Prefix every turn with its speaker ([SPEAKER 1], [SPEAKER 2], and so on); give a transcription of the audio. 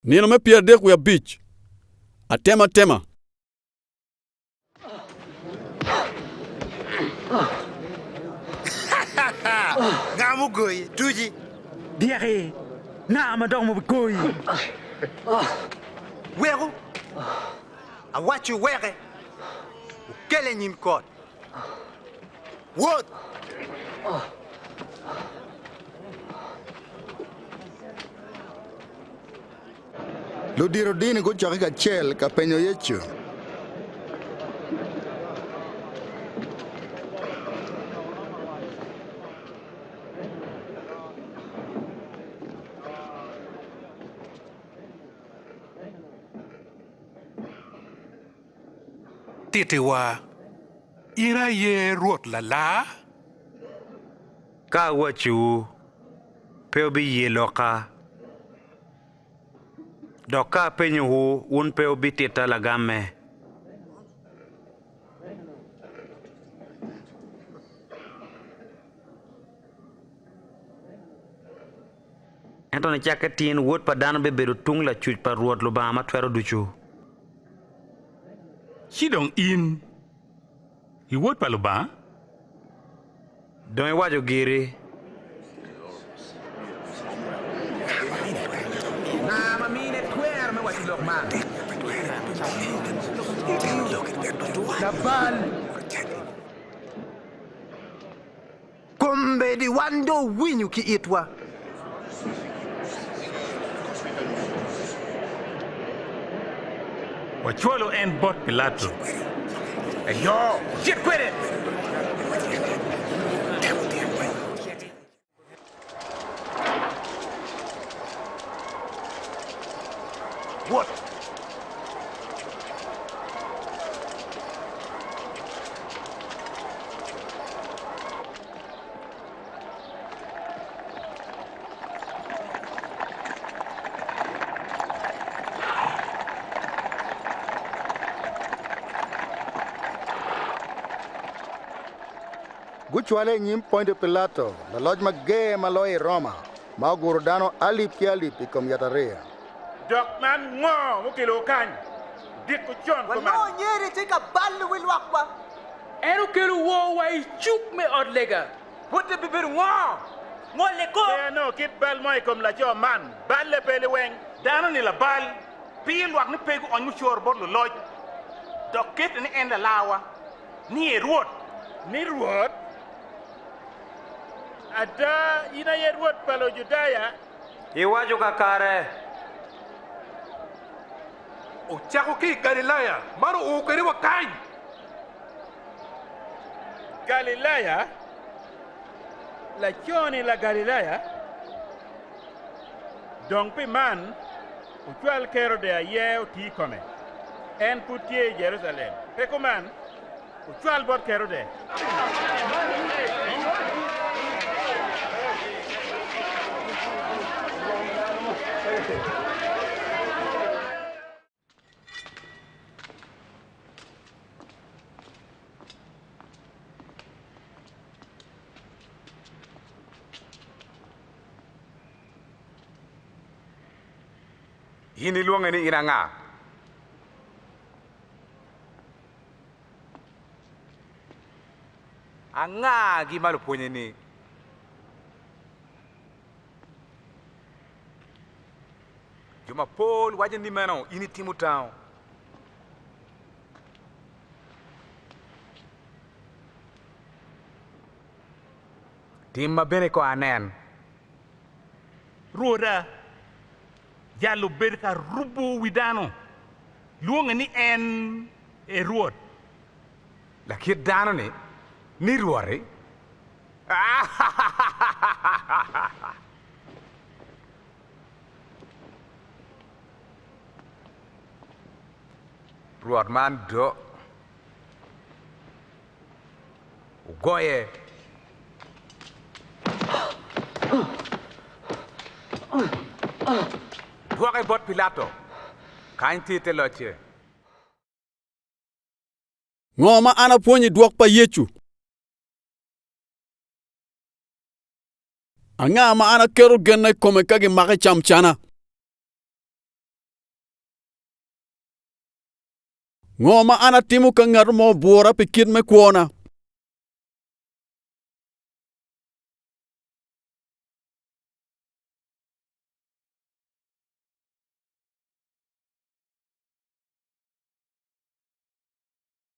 [SPEAKER 1] Nino me 35, Atematema.
[SPEAKER 2] Nga mugoyi duci?
[SPEAKER 3] Dyeki, nga ma dok mubigoyi?
[SPEAKER 2] Weku, awacci wuweke, wukele i nyim kot. Wot!
[SPEAKER 4] Ludito dini gucokke kacel ka penyo Yecu.
[SPEAKER 5] Tittiwa, in aye Rwot Lalar?
[SPEAKER 6] Ka awacciwu, pe wubiye lokka, dok ka apenyowu, wun pe wubititta lagamme. Ento nicakke tin, Wod pa dano bibedo tung lacuc pa Rwot Lubanga Matwero-ducu.
[SPEAKER 5] Ci dong in i Wod pa Lubanga?
[SPEAKER 6] Dong iwaco giri.
[SPEAKER 7] Nga ma mine twero me waco lok man? Labal.
[SPEAKER 2] Kombeddi wan dong owinyo ki itwa.
[SPEAKER 5] Wacwalo en bot Pilato.
[SPEAKER 7] Eyo, wucit kwede!
[SPEAKER 2] Wot!
[SPEAKER 4] Gucwale i nyim Pontio Pilato, laloc mager ma loyo i Roma, ma oguro dano alip ki alip i kom yatariya.
[SPEAKER 8] Dok man ngo mukelowu kany odiko con kuman?
[SPEAKER 2] Wanongo nyeri tye ka balo wi lwakwa.
[SPEAKER 9] En okelo woo wa i cuk me ot lega.
[SPEAKER 7] Bote bibedo ngo? Ngole kop.
[SPEAKER 8] Pe anongo kit bal mo i kom laco man, balle pe liweng. Dano-ni labal, pir lwak ni pe guony mucoro bot luloc, dok kete ni en lalawa, ni e Rwot. Ni Rwot? Ada, in aye Rwot pa Lujudaya?
[SPEAKER 6] Iwaco kakare.
[SPEAKER 5] Ocako ki i Galilaya, man oo kwede wa kany.
[SPEAKER 8] Galilaya? Laco-ni Lagalilaya? Dong pi man, wucwal Kerode aye oti i kome. En pud tye i Jerucalem, pe kuman? Wucwal bot Kerode.
[SPEAKER 7] In ilwonge ni in anga? Angagi ma lupwonnyeni? Jo mapol waco ni meno in itimo tango. Timma bene kong anen.
[SPEAKER 8] Rwoda, jal obedo ka rubo wi dano, lwonge ni en e Rwot.
[SPEAKER 7] Lakit dano-ni ni Rwot-ti? Rwot man do ogoye. Dwoke bot Pilato, kany tye i te locce.
[SPEAKER 1] Ngo ma an apwonyo i dwok pa Yecu? Anga ma an aketo genna i kome ka gimaka i camcana? Ngo ma an atimo ka ngat mo obwura pi kit me kwona?